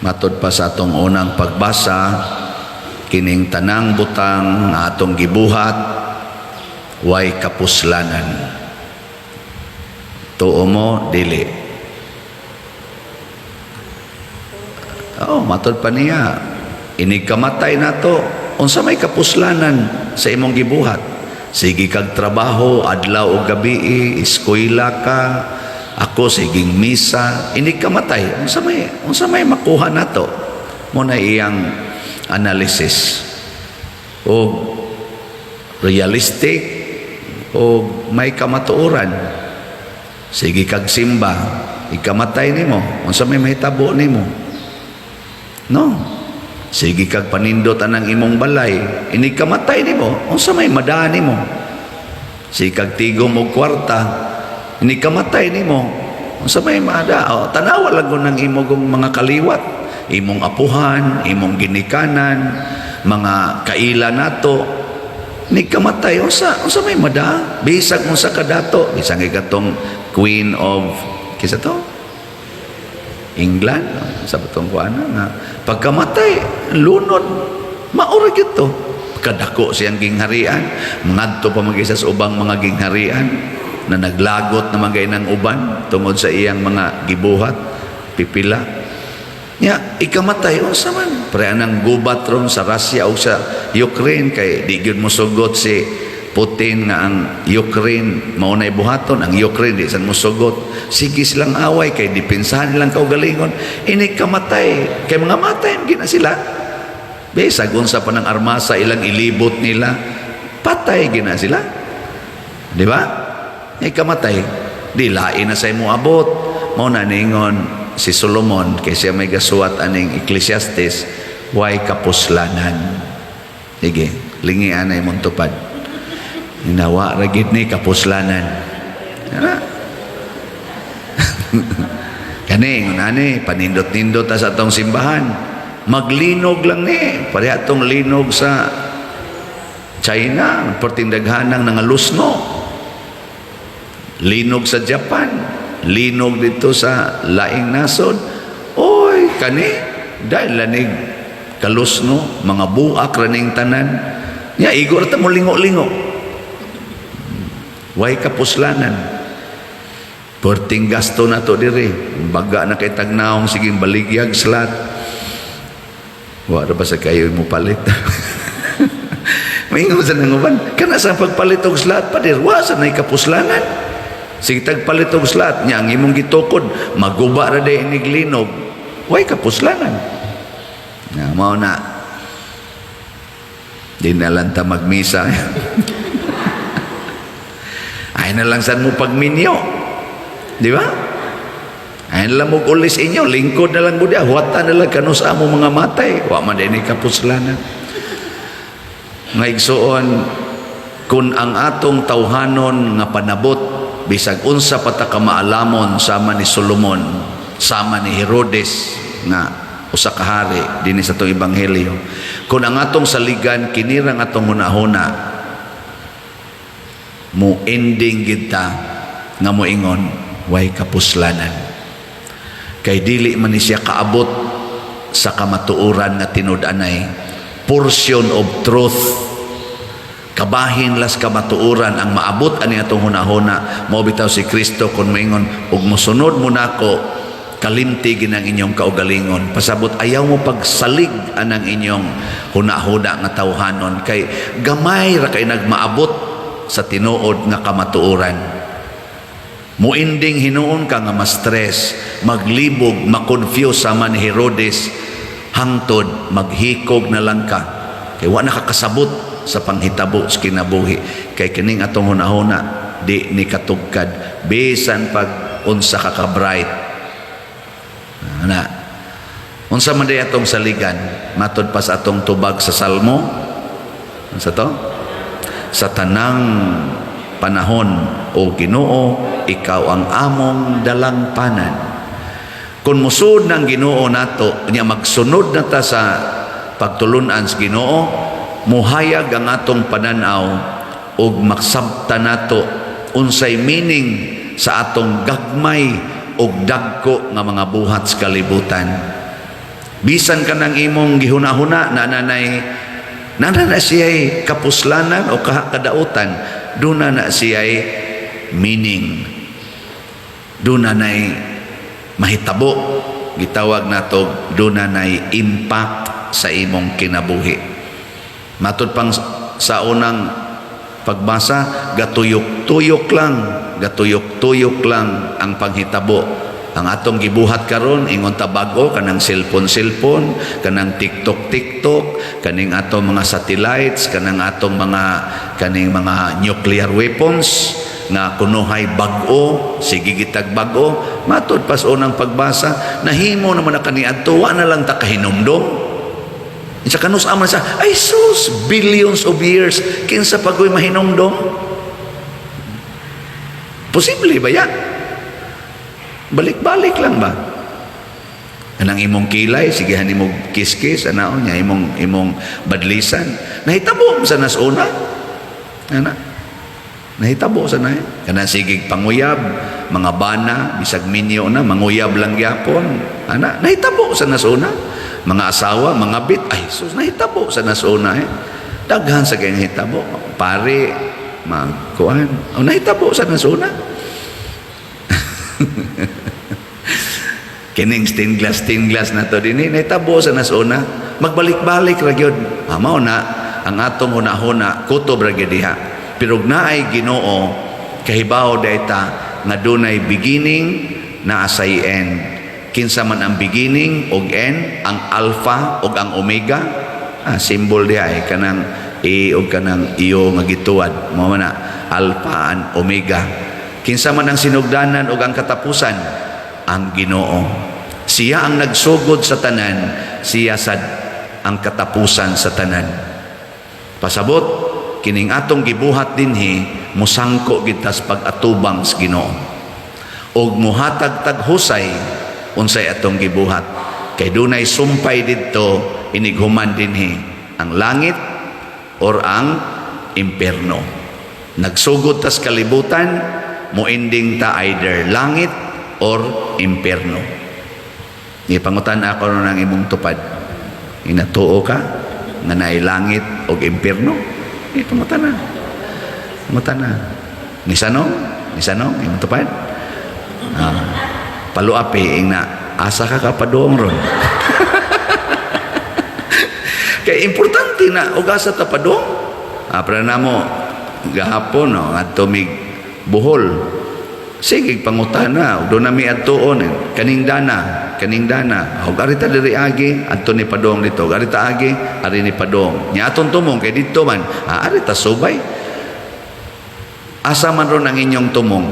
Matod pa sa atong unang pagbasa, kining tanang butang nga atong gibuhat way kapuslanan. Tuo mo, dili? Oh, matod pa niya, inig kamatay nato, unsa may kapuslanan sa imong gibuhat? Sige kag trabaho, adlaw o gabi, eskwela ka, ako siging misa, inig kamatay, unsa may makuha nato? Mao na iyang analysis. O realistic o may kamatuoran. Sige kag simba, ikamatay nimo, unsa may mahitabo nimo? No. Sige kag panindot anang imong balay, inig kamatay nimo, unsa may madaa nimo? Sige kag tigom og kwarta, inig kamatay nimo, unsa may mada? O, tanawa lang ko ng imong mga kaliwat, imong apuhan, imong ginikanan, mga kaila nato, inig kamatay, unsa may mada? Bisag unsa kadato, bisag katong Queen of kinsa to? England, sa batong kuana nga pagkamatay lunod, mao ra gyud to. Kadako siyang gingharian, ngadto pa man sa ubang mga gingharian na naglagot na magay ng uban tungod sa iyang mga gibuhat pipila. Nya ikamatay, unsa man pre anang gubat ron sa Russia o sa Ukraine, kay di gyud mosugot si Putin nga ang Ukraine mao nay buhaton, ang Ukraine di san mosugot. Sige silang away kay depensahan nilang kaugalingon. Inig kamatay, kay mga matay gina sila, bisag unsa pa ng armasa ilang ilibot nila, patay gina sila, di ba? Ikamatay, di lain na sa imo abot. Mao na ningon si Solomon, kay siya may gasuwat aning Ecclesiastes, way kapuslanan. Sige, lingi anay mong tupad. Nawa ra gid ni kapuslanan. Ana. Kani ingon ani, panindot-nindot ta sa atong simbahan. Maglinog lang ni, pareha atong linog sa China, perting daghanang nangalusno. Linog sa Japan, linog dito sa laing nasod. Oy, kani dahil lanig kalusno, mga buak raning tanan. Nya igo ra ta mo lingo-lingo. Way kapuslanan. Perting gasto na to diri. Baga na kay tagnaong siging baligyag slot. Wa ra ba sa kayo mo palit? Maingon sa nanguban, kana sa pagpalit og slot pa dir, wa sa nay kapuslanan. Sige tagpalit og slot, nya ang imong gitukod, maguba ra day inig linog. Way kapuslanan. Na mao na. Di na lang ta magmisa. Ay na lang san mo pagminyo. Di ba? Ay na lang mo ulis inyo, lingkod na lang mo diya, huwata na lang kanus amo mga matay. Wa man din kapuslanan. Nga igsuon, kung ang atong tawhanon nga panabot, bisag unsa pa ta ka maalamon sama ni Solomon, sama ni Herodes nga usa ka hari dinhi sa atong ebanghelyo. Kung ang atong saligan kinirang atong hunahuna, mo ending kita nga moingon way kapuslanan, kay dili man ni siya kaabot sa kamatuoran nga tinud-anay, portion of truth, kabahin las kamatuoran ang maabot ani atong hunahuna. Mao bitaw si Kristo kung moingon og mosunod mo nako, kalimti ginang inyong kaugalingon, pasabot ayaw mo pagsalig anang inyong hunahuna nga tawhanon, kay gamay ra kay nagmaabot sa tinuod nga kamatuoran. Muinding hinuon ka nga ma-stress, maglibog, ma-confuse sama ni Herodes, hangtod maghikog na lang ka kay wa nakakasabot sa panghitabo sa kinabuhi, kay kining atong hunahuna di ni katugkad bisan pag unsa ka ka bright. Ana, unsa man day atong saligan matod pa sa atong tubag sa Salmo? Unsa to? Sa tanang panahon, o Ginoo, ikaw ang among dalangpanan. Kung musunod ng Ginoo nato nya, magsunod na ta sa pagtulunan sa Ginoo, muhayag ang atong pananaw ug maksabta nato unsay meaning sa atong gagmay ug dagko nga mga buhat sa kalibutan. Bisan kanang imong gihuna-huna na nanay nana na siya'y kapuslanan o kadautan, duna na siya'y meaning, duna na'y mahitabo, gitawag nato duna na'y impact sa imong kinabuhi. Matud pang sa unang pagbasa, gatuyok-tuyok lang, gatuyok-tuyok lang ang panghitabo. Ang atong gibuhat karon, ingon ta bag-o, kanang cellphone-cellphone, kanang TikTok-TikTok, kaning atong mga satellites, kanang atong mga kaning mga nuclear weapons nga kunuhay bag-o, sige gitag bag-o. Matud pas unang pagbasa, nahimo naman na kaniadto, wa na lang ta kahinumdom. Sa kanus aman sa, ay sus, billions of years, kinsa pagoy mahinumdom? Posible ba ya? Balik-balik lang ba? Anang imong kilay, sige mo kiss-kiss, anaon niya, imong badlisan. Nahitabo sa nasuna. Ana. Nahitabo sa na. Kanang sigig panguyab, mga bana, bisag minyo na, manguyab lang gyapon. Ana, nahitabo sa nasuna. Mga asawa, mga bit, ay sus, nahitabo sa nasuna eh. Daghan sa kayong hitabo. Pare, magkuan. O, nahitabo sa nasuna. Kining stained glass na to dinhi, nahitabo sa nasuna. Magbalik-balik ra gyud. Ah, mao na ang atong hunahuna kutob ra gyud diha. Pero naay Ginoo, kahibaw dayta nga dunay beginning, naa say end. Kinsa man ang beginning og end, ang alpha og ang omega, ah, symbol diha ay kanang A og kanang iyo nga gituwad. Mao man na alpha and omega. Kinsa man ang sinugdanan og ang katapusan? Ang Ginoo. Siya ang nagsugod sa tanan, siya sad ang katapusan sa tanan. Pasabot, kining atong gibuhat dinhi musangko gid tas pag-atubang sa Ginoo. Og muhatag tag husay unsay atong gibuhat. Kay dunay sumpay didto inighuman dinhi, ang langit or ang impierno. Nagsugod tas kalibutan, moending ta either langit or impierno. Ipangutan ako ng imong tupad. Inatuo ka nga naay langit og impierno? Ipangutan na. Pangutan na. Nisanong? Nisanong? Imong tupad? Ah, paluapi ing na asa ka kapadung ron. Kay importante na og asa ta padung. Ah, para namo gahapon no ngadto mig Bohol. Sige pangutana, do na mi adtuon kaning dana, kaning dana. Og ari ta diri agi, adto ni padong dito. Ari ta agi, ari ni padong. Nya aton tumong kay didto man, ah, ari ta subay. Asa man ron ang inyong tumong?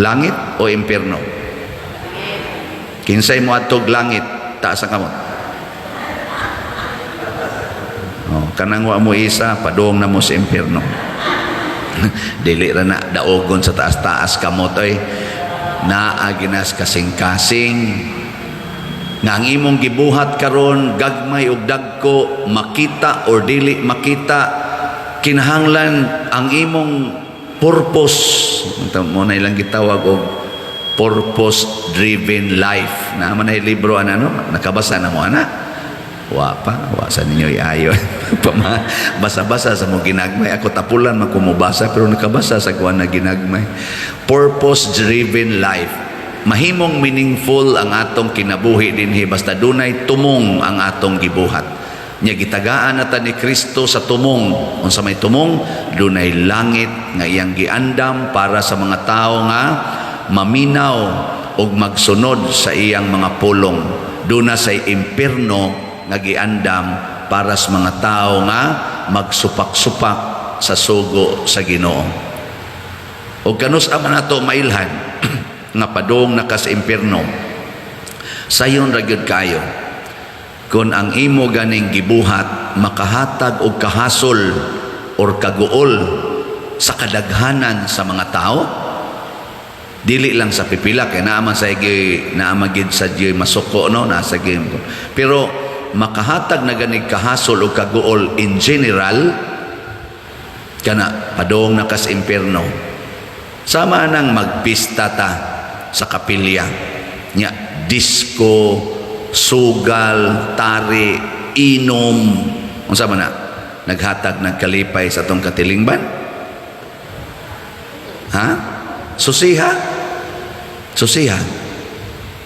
Langit o impierno? Kinsay mo adtog langit, taas ang kamot. Oh, kanang wa mo isa, padong na mo sa impierno. Dili ra na daogon sa taas-taas kamot oy. Naa ginas kasing-kasing nga ang imong gibuhat karon, gagmay og dagko, makita or dili makita, kinahanglan ang imong purpose mo na ilang gitawag og purpose driven life. Na man ay libro ana, no? Nakabasa na mo ana? Wa pa, wa sa ninyo iayo. Basa-basa sa mo ginagmay. Ako tapulan man ko mobasa, pero nakabasa sa kuan na ginagmay. Purpose driven life. Mahimong meaningful ang atong kinabuhi dinhi basta dunay tumong ang atong gibuhat. Nya gitagaan na ta ni Kristo sa tumong. Unsa may tumong? Dunay langit nga iyang giandam para sa mga tawo nga maminaw og magsunod sa iyang mga pulong. Duna say impierno nga giandam para sa mga tao nga magsupak-supak sa sugo sa Ginoo. O kanus man nato mailhan nga padung na ka sa impierno, sayon ra gyud kayo kung ang imo ganing gibuhat makahatag og kahasol or kaguol sa kadaghanan sa mga tao, dili lang sa pipila, kay naa man sa igi, naa man gid sa Diyo masuko, no, nasa game. Pero makahatag na ganig kahasol o kaguol in general, kana padong na kas impierno. Sama nang magpista ta sa kapilya nya, disco, Sugal, tari, inom, unsa man na? Naghatag nagkalipay sa atong katilingban? Ha? Susiha? Susiha.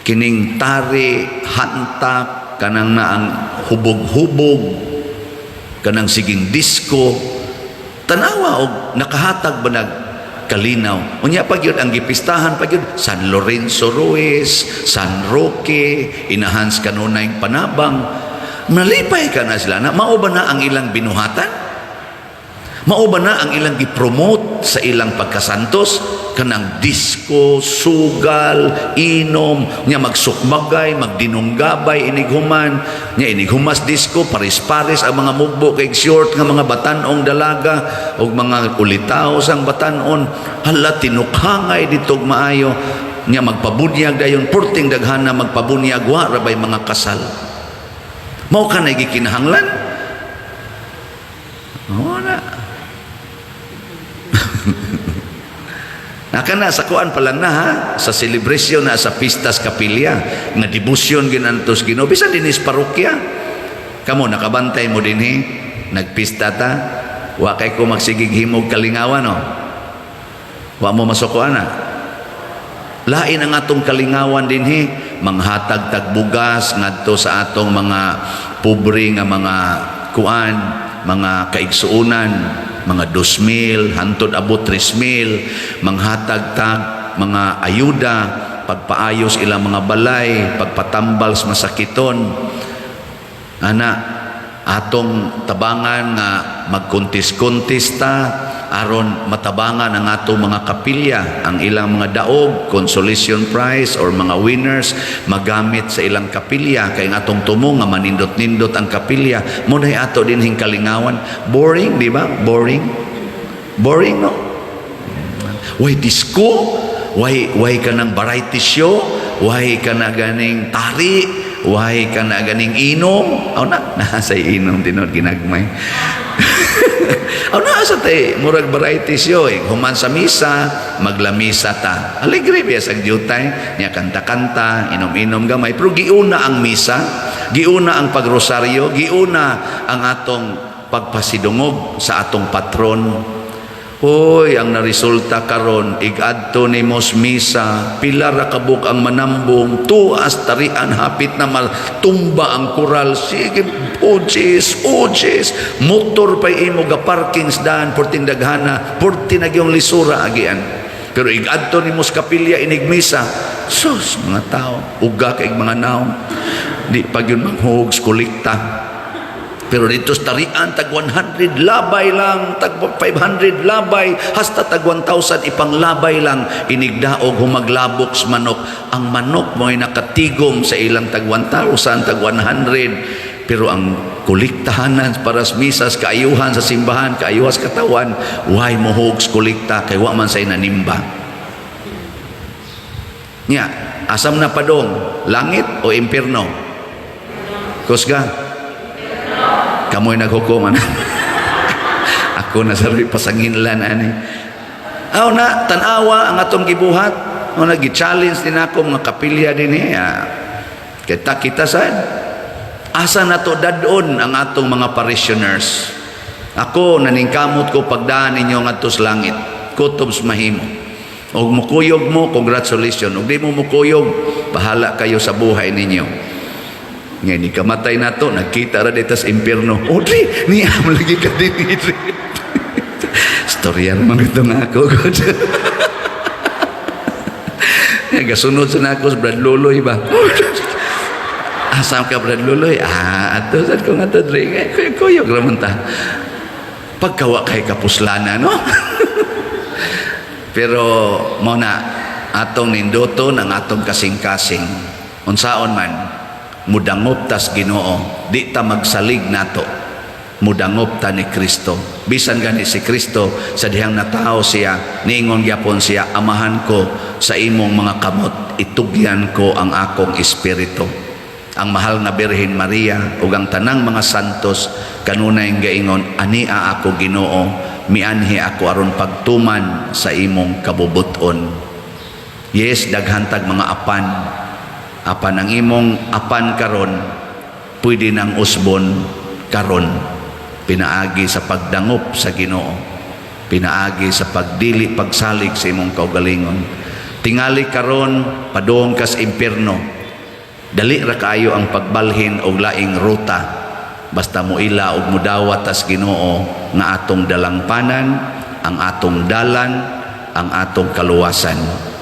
Kining tari, hantak, kanang na ang hubog-hubog, kanang siging disco, tanawa og nakahatag ba nag kalinaw? Unya pa gyud ang gipistahan pa gyud San Lorenzo Ruiz, San Roque, inahan kanunay panabang. Malipay ka na sila na mao ba na ang ilang binuhatan? Mao ba na ang ilang gipromote sa ilang pagkasantos? Kanang disco, sugal, inom, nya magsukmagay, magdinunggabay, inighuman, nya inighumas disco, paris-paris ang mga mugbo kay short nga mga batanong dalaga og mga ulitaw sang batanon, hala, tinukhangay ditog maayo, nya magpabunyag dayon, purting daghan na magpabunyag, wa ra bay mga kasal. Mao ka na gikinahanglan? Oo na. Naka na sa kuan pa lang na ha, sa celebration na sa pistas kapilya nga debosyon ginantos Ginoo bisan dinis parokya. Kamo nakabantay mo dinhi, nagpista ta, wa kay ko magsigig himog kalingawan, no. Wa mo masuko ana. Lain ang atong kalingawan dinhi, manghatag tag bugas ngadto sa atong mga pobre nga mga kuan, mga kaigsuonan, mga 2,000 hantod abot 3,000, manghatag tag mga ayuda, pagpaayos ilang mga balay, pagpatambal sa masakiton ana, atong tabangan nga magkuntis-kuntis ta aron matabangan ang atong mga kapilya, ang ilang mga daog, consolation prize or mga winners, magamit sa ilang kapilya, kay ang atong tumong nga manindot-nindot ang kapilya. Mo na ato dinhing kalingawan. Boring, di ba? Boring, boring, no? Way disco, way ka ng variety show, way ka na ganing tari, way ka na ganing inom. Aw na, nasa inom tinod ginagmay. Aw na sa tay murag variety show eh. Human sa misa, maglamisa ta. Alegre biya sa dyutay, nya kanta-kanta, inom-inom gamay. Pero giuna ang misa, giuna ang pagrosaryo, giuna ang atong pagpasidungog sa atong patron. Hoy, ang naresulta karon, igadto ni mos misa, pila ra kabuk ang manambong, tuas tarian, hapit na matumba ang kural. Sige, ojes, ojes, motor pa imo ga parking daan, porting daghana, porti nagyong lisura agian. Pero igadto ni mos kapilya inig misa, sus, mga tao, uga kay mga naong, di pag yun manghugs, kolekta. Pero dito sa tarian, tag 100 labay lang, tag 500 labay, hasta tag 1,000 ipanglabay lang, inigdaog humaglabok sa manok. Ang manok mo ay nakatigom sa ilang tag 1,000, tag 100. Pero ang kolektahanan para sa misas, kaayuhan sa simbahan, kaayuhan sa katawan, why mo hogs kolekta, kay wa man say nanimba. Nya, asam na padong, langit o impierno? Kusga? Kamoy naghukom ana. Ako na sa pasanginlan ani. Aw na tan-awa ang atong gibuhat. Mo na gi-challenge din ako mga kapilya din eh. Kita kita sad. Asa na to dadon ang atong mga parishioners? Ako naningkamot ko pagdaan ninyo ngadto sa langit. Kutob sa mahimo. Og mukuyog mo, congratulations. Og di mo mukuyog, bahala kayo sa buhay ninyo. Ngayon, ni kamatay na to, nagkita ra dito sa impierno. Audrey, niya mo lagi ka din. Storya naman ito nga ako. God. Gasunod sa nako sa Brad Loloy ba? Asam ka, Brad Loloy? Ah, ato, sad ko nga to, Dre. Kuyog raman ta. Pagkawa kay kapuslana, no? Pero, mo na, atong ninduton ang atong kasing-kasing. Unsaon man, mudangop tas Ginoo, di ta magsalig nato. Mudangop ta ni Kristo. Bisan gani si Kristo sa dihang natawo siya, niingon gyapon siya, "Amahan ko, sa imong mga kamot itugyan ko ang akong espiritu." Ang mahal nga Birhen Maria ug ang tanang mga santos kanunay gaingon, "Ania ako, Ginoo, mianhi ako aron pagtuman sa imong kabubuton." Yes, daghan tag mga apan. Apan ang imong apan karon, pwede nang usbon karon, pinaagi sa pagdangop sa Ginoo, pinaagi sa pagdili pagsalig sa imong kaugalingon. Tingali karon padung ka sa impierno, dali ra kaayo ang pagbalhin og laing ruta, basta moila og mudawat tas Ginoo nga atong dalangpanan, ang atong dalan, ang atong kaluwasan.